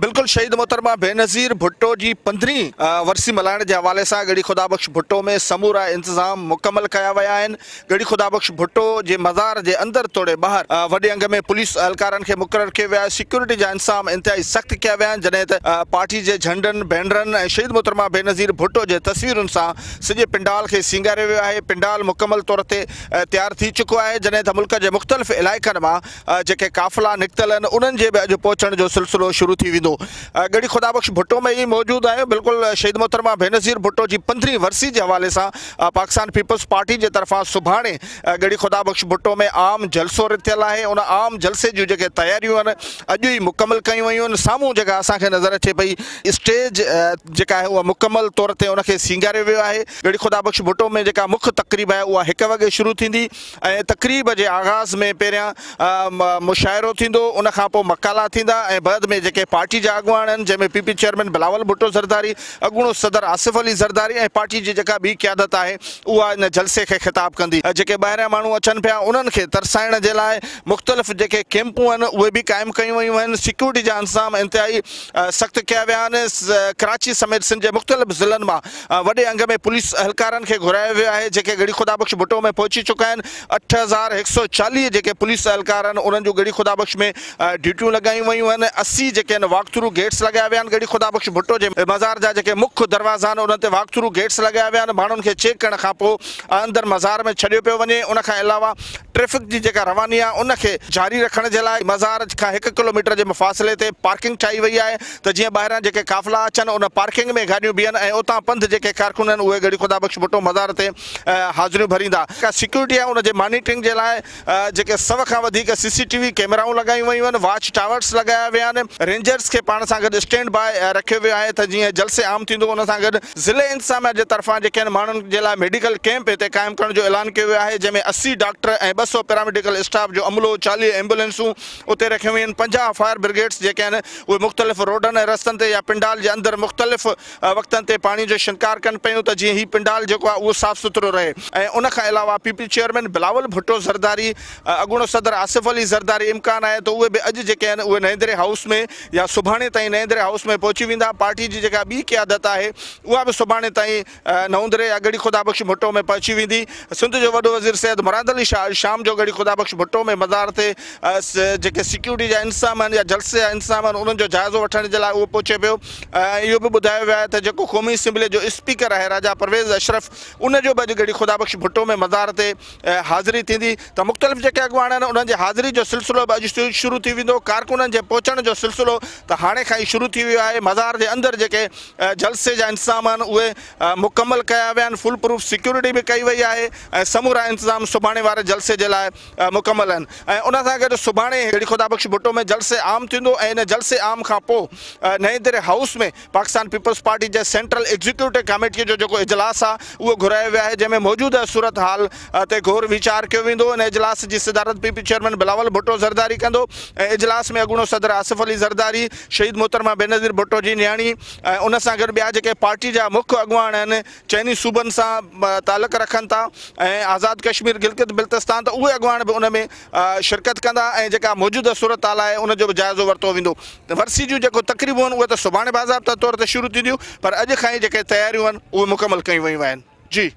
بلڪل شهيد محترمه بينظير ڀٽو جي 15هين ورسي ملهائڻ جي حوالي سان ڳڙهي خدا بخش ڀٽو ۾ سمورا انتظام مڪمل ڪيا ويا آهن. ڳڙهي خدا بخش ڀٽو جي مزار جي اندر توڙي ٻاهر وڏي انگ ۾ پوليس اهلڪارن کي مقرر ڪيو ويو آهي. سيڪيورٽي جا انتظام انتهائي سخت ڪيا ويا آهن، جڏهن ته پارٽي جي جهنڊن، بينرن ۽ شهيد محترمه بينظير ڀٽو جي تصويرن سان سڄي پنڊال کي سينگاريو ويو آهي. پنڊال مڪمل طور تي تيار ٿي چڪو آهي، جڏهن ته ملڪ جي مختلف علائقن مان جيڪي قافلا نڪتل آهن انهن جي به اڄ پهچڻ جو سلسلو شروع ٿي ويندو. ڳڙهي خدا بخش ڀٽو ۾ ئي موجود آهيون. بلڪل شهيد محترمه بينظير ڀٽو جي 15هين ورسي جي حوالي سان پاڪستان پيپلز پارٽي جي طرفان سڀاڻي ڳڙهي خدا بخش ڀٽو ۾ عام جلسو رٿيل آهي. ان عام جلسي جون جيڪي تياريون آهن اڄ ئي مڪمل ڪيون ويون آهن. سامهون جيڪا اسان کي نظر اچي پئي اسٽيج جيڪا آهي اها مڪمل طور تي ان کي سينگاريو ويو آهي. ڳڙهي خدا بخش ڀٽو ۾ جيڪا مک تقريب آهي اها 1 وڳي شروع ٿيندي. ۽ تقريب جي آغاز ۾ پهريان مشاعرو ٿيندو، ان کان پوء مقالا ٿيندا ۽ بعد ۾ جيڪي پارٽي جا اڳواڻ آهن جنهن ۾ P P chairman Bilawal Bhutto Zardari, اڳوڻو صدر آصف علي زرداري ۽ پارٽي جي جيڪا ٻي قيادت آهي اها ان جلسي کي خطاب ڪندي. جيڪي ٻاهريان ماڻهو اچن پيا انهن کي ترسائڻ جي لاء مختلف جيڪي ڪيمپون آهن اهي به قائم ڪيون ويون آهن. سيڪيورٽي جا انتظام انتهائي سخت ڪيا ويا آهن. ڪراچي سميت سنڌ جي مختلف ضلعن مان وڏي انگ ۾ پوليس اهلڪارن کي گهرايو ويو آهي، جيڪي ڳڙهي خدا بخش ڀٽو ۾ پهچي چڪا آهن. 8140 جيڪي پوليس اهلڪار آهن انهن جون ڳڙهي خدا بخش ۾ ڊيوٽيون لڳايون ويون آهن. 80 جيڪي آهن واڪ ٿرو گيٽس لڳايا ويا آهن. ڳڙهي خدا بخش ڀٽو جي مزار جا جيڪي مک دروازا آهن انهن تي واڪ ٿرو گيٽس لڳايا ويا آهن. ماڻهن کي چيڪ ڪرڻ کان پوء اندر مزار ۾ ڇڏيو پيو وڃي. ان کان علاوه ٽريفڪ جي جيڪا رواني آهي ان کي جاري رکڻ جي لاء مزار کان 1 ڪلوميٽر جي مفاصلي تي پارڪنگ ٺاهي وئي آهي ته جيئن ٻاهران جيڪي قافلا اچن ان پارڪنگ ۾ گاڏيون بيهن ۽ اتان پنڌ جيڪي ڪارڪن آهن اهي ڳڙهي خدا بخش ڀٽو مزار تي حاضريون ڀريندا. جيڪا سيڪيورٽي آهي ان جي مانيٽرنگ جي لاء جيڪي 100 کان وڌيڪ سي سي ٽي وي ڪيمرائون لڳايون ويون آهن، واچ ٽاورس لڳايا ويا آهن، رينجرز کي پاڻ سان گڏ اسٽينڊ باء رکيو ويو آهي ته جيئن جلسي عام ٿيندو ان سان گڏ ضلعي انتظاميا جي طرفان جيڪي آهن ماڻهن جي لاء ميڊيڪل ڪئمپ هتي قائم ڪرڻ جو اعلان ڪيو ويو آهي جنهن ۾ 80 ڊاڪٽر ۽ 200 پيراميڊيڪل اسٽاف جو عملو، 40 ايمبولينسون اتي رکيون ويون آهن، 50 فائر برگيڊز جيڪي آهن اهي مختلف روڊن ۽ رستن تي يا پنڊال جي اندر مختلف وقتن تي پاڻي جو شنڪار ڪن پيون ته جيئن هي پنڊال جيڪو آهي اهو صاف سٿرو رهي ۽ ان کان علاوه P P chairman Bilawal Bhutto Zardari, اڳوڻو صدر آصف علي زرداري امڪان آهي ته اهي به اڄ جيڪي آهن اهي نئين دري هائوس ۾ يا سڀاڻي تائين نئين دري هائوس ۾ پهچي ويندا. پارٽي جي جيڪا ٻي قيادت آهي اها به سڀاڻي تائين نئون دري يا ڳڙهي خدا بخش ڀٽو ۾ پهچي ويندي. سنڌ جو وڏو وزير سيد مراد علي شاهه اڄ شام جو ڳڙهي خدا بخش ڀٽو ۾ مزار تي جيڪي سيڪيورٽي جا انتظام آهن يا جلسي جا انتظام آهن انهن جو جائزو وٺڻ جي لاء اهو پهچي پيو ۽ اهو به ٻڌايو ويو آهي ته جيڪو قومي اسيمبلي جو اسپيڪر آهي راجا پرويز اشرف ان جو به اڄ ڳڙهي خدا بخش ڀٽو ۾ مزار تي حاضري ٿيندي ته مختلف جيڪي اڳواڻ آهن انهن جي حاضري جو سلسلو به اڄ شروع ٿي ويندو. ڪارڪنن جي پهچڻ جو سلسلو ته هاڻي کان ئي شروع ٿي ويو آهي. مزار جي اندر جيڪي جلسي جا انتظام آهن اهي مڪمل ڪيا ويا آهن، فول پروف سيڪيورٽي به ڪئي وئي آهي ۽ سمورا انتظام سڀاڻي واري جلسي جي لاء مڪمل آهن ۽ ان سان گڏ سڀاڻي ڳڙهي خدا بخش ڀٽو ۾ جلسي عام ٿيندو ۽ ان جلسي عام کان پوء نئين دري هائوس ۾ پاڪستان پيپلز پارٽي جي سينٽرل ايگزيڪيوٽو ڪاميٽي جو جيڪو اجلاس آهي اهو گهرايو ويو آهي جنهن ۾ موجوده صورتحال تي غور ويچار ڪيو ويندو. ان اجلاس جي صدارت P P chairman Bilawal Bhutto Zardari ڪندو ۽ اجلاس ۾ اڳوڻو صدر آصف علي زرداري، شهيد محترمه بينظير ڀٽو جي نياڻي ۽ ان سان گڏ ٻيا جيڪي پارٽي جا مک اڳواڻ آهن چئني صوبن سان تعلق رکن ٿا ۽ آزاد ڪشمير، گلگت بلتستان ته اهي اڳواڻ به ان ۾ شرڪت ڪندا ۽ جيڪا موجوده صورتحال آهي ان جو به جائزو ورتو ويندو. ورسي جون جيڪو تقريبون آهن اهي ته سڀاڻي باضابطا طور تي شروع ٿينديون پر اڄ کان ئي جيڪي تياريون آهن اهي مڪمل ڪيون ويون آهن. جي.